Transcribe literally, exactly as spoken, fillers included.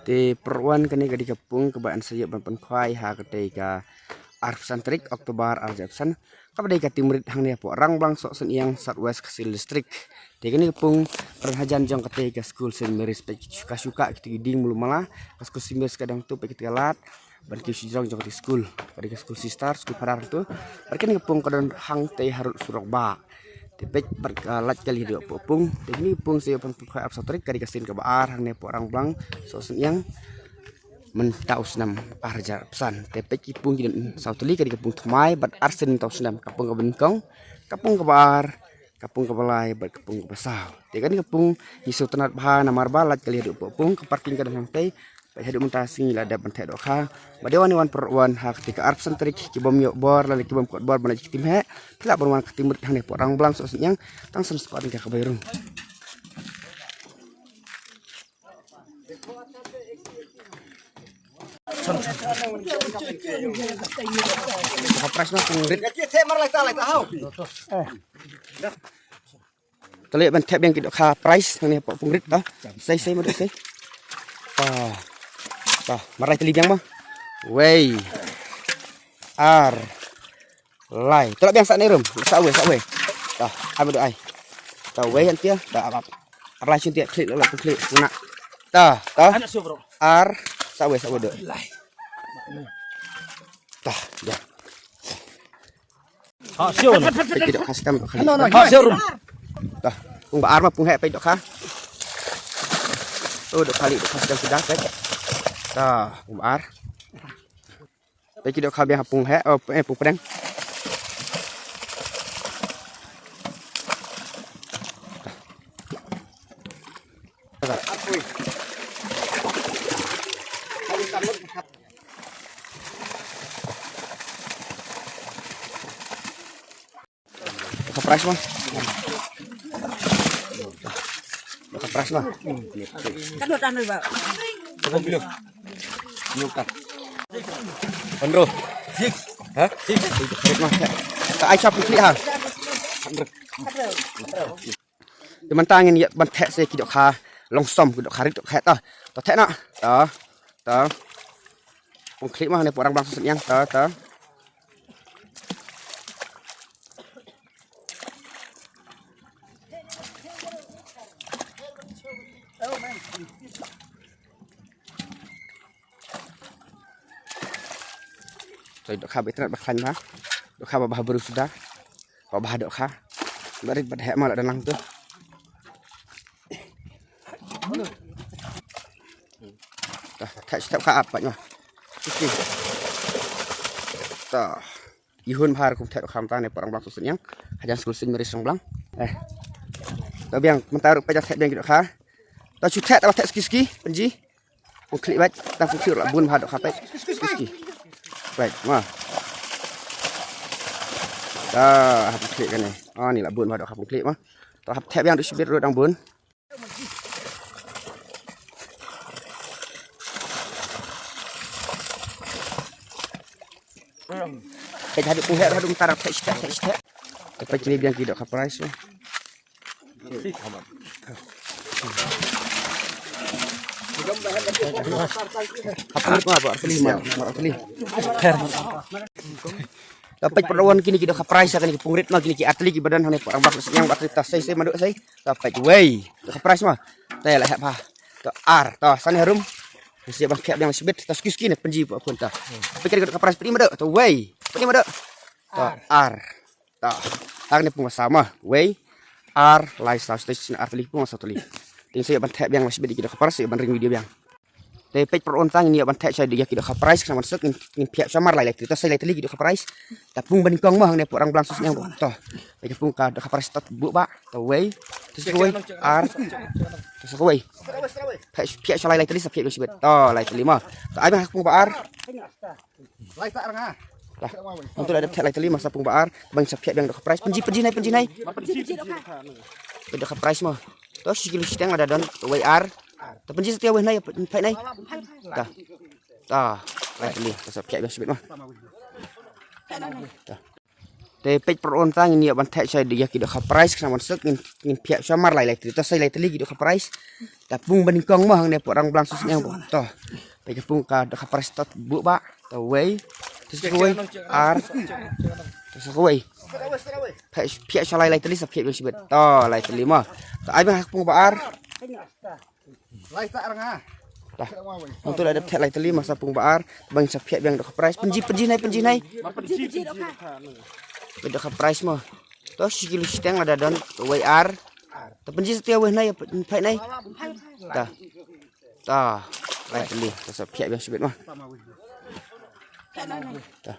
Te pyrwan kane ka dei ka pung kaba yn sa ïoh ban pynkhwai ha katei ka arphew san tarik October arphew san. Kaba dei ka team rit hangne hapoh Rangblang Sohsynïang, South West Khasi Hills District. Te kane ka pung ka don hajan jong katei ka skul Saint Mary's, peit ki shuka shuka kito ki dieng mluh mala, ka skul Saint Mary's ka dang tuh, peit kito ki lad ban kiew shajrong jong katei ka skul. Ka dei ka skul sister, skul para tu. Bad kane ka pung ka don hangtei harud surok bah. Te peit bad ka lait kali haduh hapoh pung. Te kane ka pung sa ïoh ban pynkhwai arphew san tarik, ka dei ka sien kaba ar hangne hapoh Rangblang Sohsynïang mynta u snem arhajar arphew san. Te peit ki pung ki don saw tylli, ka dei ka pung thymmai bad arsien mynta u snem, ka pung kaba nyngkong, ka pung kaba ar, ka pung kaba lai bad ka pung kaba saw. Te kane ka pung ngi sngewtynnat bha namar ba lait kali haduh hapoh pung, ka parking ka don hangtei. Peit haduh mynta sngi la dep ban theh dohkha. Bad dei wan ïa wan pyrwan ha katei ka arphew san tarik, ki bym ïoh bor lane ki bym kot bor ban leit ki team heh, phi lah ban wan ka team rit hangne hapoh Rangblang Sohsynïang, tang san spah tyngka ka bai rung. Ka prize ma pung rit. Te leit ban thep biang ki dohkha prize hangne hapoh pung rit ta. Sei sei ma doh sei. Ta. Ta, mar lai tylli biang ma. Wei. Ar. Lai. Te lah biang sa ne rum. Sa wei, sa wei. Ta, ai ma doh ai. Ta wei hangne ta ap ap. Ar lai shuh te klik lah pung klik. Una. Ta, ta. Anak sio bro. Ar. Sa wei, sa wei doh. Lai. Ta, ya. Ha, sio. Peit ki dohkha stem dohkha. Ha, sio rum. Ta, pung ba ar ma pung heh peit dohkha. Oh, dohkha li dohkha stem suda peit. Ta, pung ba ar. Peit ki dohkha biang ha pung heh, oh, eh, pung pdeng. Dohkha prize ma. Dohkha prize ma. Kan dah tahan ba. Pynro. Six. Ha? Six. Klik ma. Ta ai shap klik ha. Te mynta ngin ïa ban theh se ki dohkha long som, ki dohkha rit dohkha ta. Ta theh na. Ta. Ta. Pung klik ma ne pung Rangblang Sohsynïang ta ta. Toi dohkha ba itynnat ba khlaiñ bha. Dohkha ba bha bru suda. Ba bha dohkha. Ba rit ba heh ma la dang lang tu. Ta, ta, ta, ta, ka ap, pa, nyo. Siki. Ta. Ihun bha rukom theh dohkha mynta ne pung Rangblang Sohsynïang. Hajan skul Saint Mary's Rangblang. Eh. Ta biang mynta ruh peit theh biang ki dohkha. Ta shu theh ta ba theh ski ski, pynji. Pung klik bad, ta pung klik la bun bha dohkha peit. Ski ski. Peit, ma. Ta, ha pung klik kane. Ah, ni la bun bha dohkha pung klik ma. Ta hap theh biang ruh shibit ruh dang bun. Peit haduh pung heh, haduh mynta theh shi theh, theh shi theh. Peit kine biang ki dohkha prize. Hap ma ba artylli ma, ma artylli. Ta peit pyndonkam kine ki dohkha prize, kine ki pung rit ma, kine ki artylli kiba don hangne pung Rangblang Sohsynïang ba artylli ta sei sei ma doh sei. Ta peit wei. Dohkha prize ma. Ta la heh bha. Ta ar. Ta san harum. Ngi sa ban thep biang shibit. Ta ski ski ne pynji pung khun ta. Peit kine ki dohkha prize peit ma doh. Ta wei. Peit ma doh. Ta ar. Ta. Hangne pung ba saw ma. Wei. Ar lai saw station artylli pung saw tylli. Te sa ban thep biang shibit ki dohkha prize sa ban ring video biang. Te peit pyndonkam ngin ïa ban theh sha ïa ki dohkha prize khnang ban suk ngin, ngin phiah sha mar lai lai tylli. Ta sei lai tylli ki dohkha prize. Ta pung ba nyngkong mo hangne pung Rangblang Sohsynïang mo. Ta. Peit pung ka dohkha prize ta buh ba. Ta wei. Ta sa kawei. Ar. Ta sa kawei. Phiah, phiah sha lai lai tylli sa phiah shibit. Ta lai tylli mo. Ta ai ba pung ba ar. Lai ta ranga. Lah. Nangtu la dep theh lai tylli ma sa pung ba ar. Ban sa phiah biang dohkha prize. Pynji, pynji nai, pynji nai. Peit dohkha prize mo. To shi kilo shiteng ada don wei ar. Ta pynji satia wei nai, peit nai. Ta. Ta. Lai tylli, ta sa phiah biang shibit ma. Ta. Te peit, pyrshah tang ngin ïa ban theh shai ïa ki dohkha prize, khnang ban suk ngin, ngin phiah sha mar lai lai tylli. To shai lai tylli ki dohkha prize. Ta pung ba nyngkong mo hangne, pyrshang blang suk sniang mo. To. Peit ka pung ka dohkha prize, to buh ba. To wei. To sa kawei. Ar. To sa kawei. Phiah, phiah sha lai lai tylli, sa phiah biang shibit. To lai tylli mo. To ai biang ha ka pung ba ar. Lai ta ranga. Lah. Hangtu la dep theh lai tylli mo, sa pung ba ar. Bang sa phiah biang dohkha prize. Pynji, pynji nai, pynji nai. Peit dohkha prize mo. To shi kilo shiteng lada don, to wei ar. To pynji satia wei nai, pynphai nai. Ta. Ta. Lai tylli. To sa phiah biang shibit mo. Ta.